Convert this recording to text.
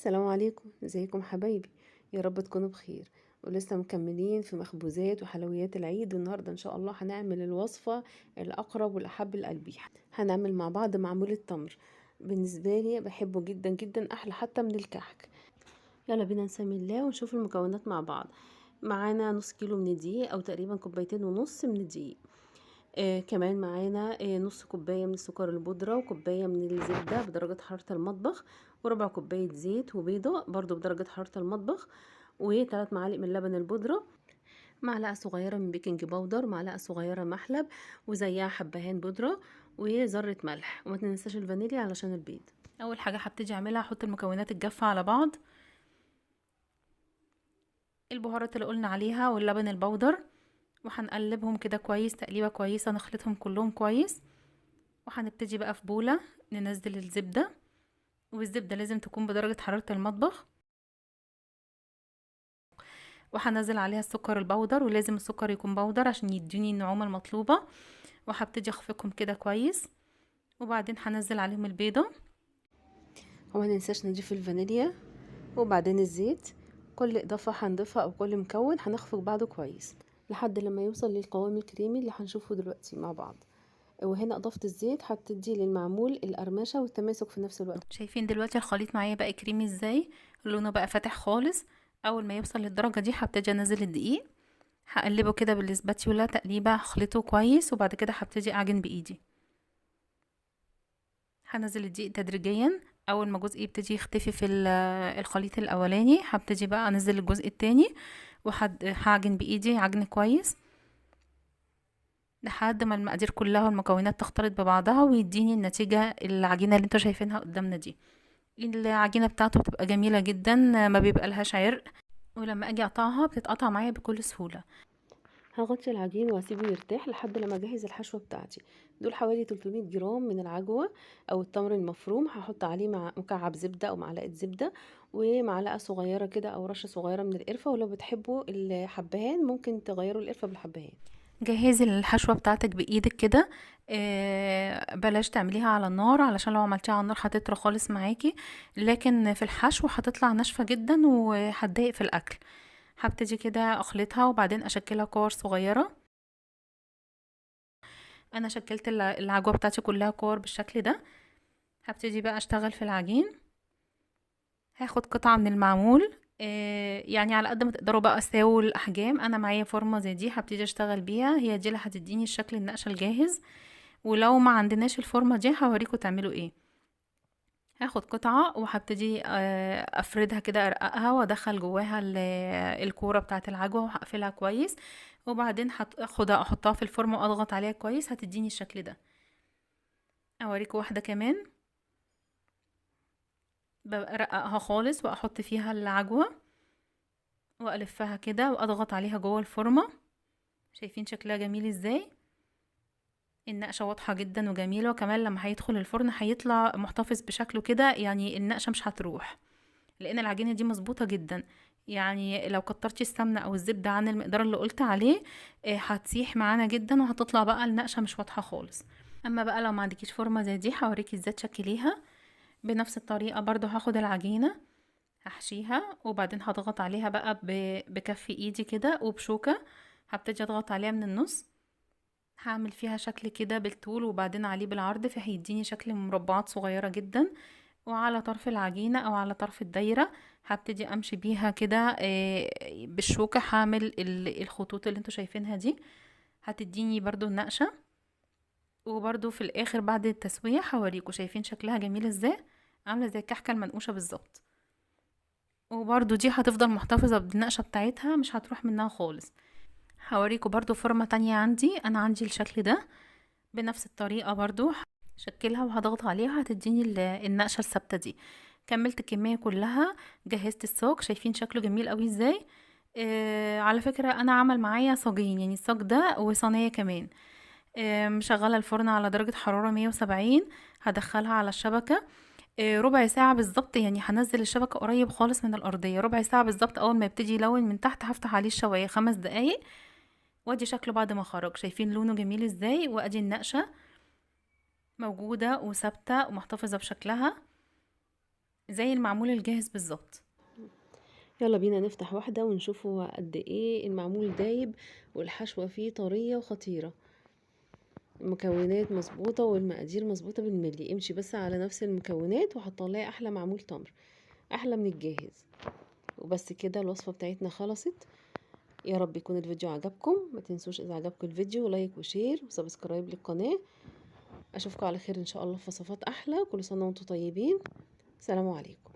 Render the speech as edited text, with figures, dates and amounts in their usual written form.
السلام عليكم، ازيكم حبايبي؟ يا رب تكونوا بخير. ولسه مكملين في مخبوزات وحلويات العيد، والنهارده ان شاء الله هنعمل الوصفة الاقرب والاحب لقلبي. هنعمل مع بعض معمول التمر. بالنسبة لي بحبه جدا جدا، احلى حتى من الكحك. يلا بينا نسمي الله ونشوف المكونات مع بعض. معانا نص كيلو من الدقيق او تقريبا كوبايتين ونص من الدقيق. كمان معانا نص كوباية من السكر البودره، وكوبايه من الزبدة بدرجة حرارة المطبخ، وربع كوباية زيت، وبيضه برضو بدرجة حرارة المطبخ، وثلاث معالق من لبن البودره، معلقه صغيرة من baking powder، معلقه صغيرة محلب، وزيها حبهان بودره، وذره ملح، وما تنساش الفانيليا علشان البيض. اول حاجة هبتدي اعملها احط المكونات الجافه على بعض، البهارات اللي قلنا عليها واللبن البودر، وهنقلبهم كده كويس تقليبه كويسة، نخلطهم كلهم كويس. وهنبتدي بقى في بوله ننزل الزبدة، والزبده لازم تكون بدرجة حرارة المطبخ. وهنزل عليها السكر البودر، ولازم السكر يكون بودر عشان يديني النعومه المطلوبة. وهبتدي اخفقهم كده كويس، وبعدين هنزل عليهم البيضة. وما ننساش نضيف الفانيليا وبعدين الزيت. كل اضافه هنضيفها او كل مكون هنخفق بعضه كويس لحد لما يوصل للقوام الكريمي اللي هنشوفه دلوقتي مع بعض. وهنا اضافه الزيت هتدي للمعمول القرمشه والتماسك في نفس الوقت. شايفين دلوقتي الخليط معايا بقى كريمي ازاي، لونه بقى فاتح خالص. اول ما يوصل للدرجة دي هبتدي انزل الدقيق، هقلبه كده بالسباتيولا تقليبه، هخلطه كويس، وبعد كده هبتدي اعجن بايدي. هنزل الدقيق تدريجيا، اول ما جزء يبتدي يختفي في الخليط الاولاني هبتدي بقى انزل الجزء التاني، وهعجن بايدي عجن كويس لحد ما المقادير كلها والمكونات تختلط ببعضها، ويديني النتيجة العجينة اللي انتوا شايفينها قدامنا دي. العجينة بتاعته بتبقى جميلة جدا، ما بيبقى لهاش عرق، ولما اجي اقطعها بتتقطع معايا بكل سهولة. هغطي العجين واسيبه يرتاح لحد لما اجهز الحشوه بتاعتي. دول حوالي 300 جرام من العجوه او التمر المفروم، هحط عليه مع مكعب زبدة او معلقه زبدة، ومعلقة صغيرة كده او رشه صغيرة من القرفه، ولو بتحبوا الحبهان ممكن تغيروا القرفه بالحبهان. جهزي الحشوه بتاعتك بايدك كده، بلاش تعمليها على النار، علشان لو عملتيها على النار هتطرى خالص معاكي، لكن في الحشو هتطلع ناشفة جدا وهتضايق في الاكل. هبتدي كده اخلطها وبعدين اشكلها كور صغيرة. انا شكلت العجوه بتاعتي كلها كور بالشكل ده. هبتدي بقى اشتغل في العجين. هاخد قطعه من المعمول، يعني على قد ما تقدروا بقى ساووا الاحجام. انا معايا فورمه زي دي هبتدي اشتغل بيها، هي دي اللي هتديني الشكل النقشه الجاهز. ولو ما عندناش الفورمة دي هوريكم تعملوا ايه. هاخد قطعه وهبتدي افردها كده، ارققها وادخل جواها الكورة بتاعه العجوه، وهقفلها كويس، وبعدين هاخدها احطها في الفرن واضغط عليها كويس، هتديني الشكل ده. اوريكم واحدة كمان، برققها خالص واحط فيها العجوه والفها كده واضغط عليها جوه الفورمة. شايفين شكلها جميل ازاي؟ النقشه واضحة جدا وجميلة، وكمان لما هيدخل الفرن هيطلع محتفظ بشكله كده، يعني النقشه مش هتروح، لان العجينة دي مظبوطة جدا. يعني لو كترتي السمنة او الزبدة عن المقدار اللي قلت عليه، هتسيح معانا جدا وهتطلع بقى النقشه مش واضحة خالص. اما بقى لو ما عندكيش فورمه زي دي هوريكي ازاي تشكليها بنفس الطريقة. برضو هاخد العجينة هحشيها، وبعدين هضغط عليها بقى بكف ايدي كده وبشوكه، هبتدي اضغط عليها من النص، هعمل فيها شكل كده بالطول وبعدين عليه بالعرض، فهيديني شكل مربعات صغيرة جدا. وعلى طرف العجينة او على طرف الدايرة هبتدي امشي بيها كده، بالشوكة، هعمل الخطوط اللي انتوا شايفينها دي، هتديني برضو النقشة. وبرضو في الاخر بعد التسوية هوريكم شايفين شكلها جميل ازاي، عاملة زي الكحكة المنقوشة بالظبط. وبرضو دي هتفضل محتفظة بالنقشة بتاعتها، مش هتروح منها خالص. هوريكم برضو فورمة تانية عندي، انا عندي الشكل ده بنفس الطريقة برضو شكلها وهضغط عليها هتديني النقشة الثابتة دي. كملت الكمية كلها، جهزت الصاج، شايفين شكله جميل قوي ازاي. على فكرة انا عمل معايا صاجين، يعني الصاج ده وصينية كمان. مشغلة الفرن على درجة حرارة 170، هدخلها على الشبكة، ربع ساعة بالظبط، يعني هنزل الشبكة قريب خالص من الأرضية، ربع ساعة بالظبط. أول ما يبتدي يلون من تحت هفتح عليه الشواية 5 دقايق، وادي شكله بعد ما خرج. شايفين لونه جميل ازاي، وادي النقشة موجودة وثابتة ومحتفظة بشكلها. زي المعمول الجاهز بالظبط. يلا بينا نفتح واحدة ونشوف هو قد ايه المعمول دايب والحشوة فيه طرية وخطيرة. المكونات مظبوطة والمقادير مظبوطة بالملي، امشي بس على نفس المكونات وهتطلعي احلى معمول تمر، احلى من الجاهز. وبس كده الوصفة بتاعتنا خلصت. يا رب يكون الفيديو عجبكم، ما تنسوش اذا عجبكم الفيديو like و share و subscribe للقناة. اشوفكم على خير ان شاء الله في وصفات احلى. كل سنة وانتم طيبين. سلام عليكم.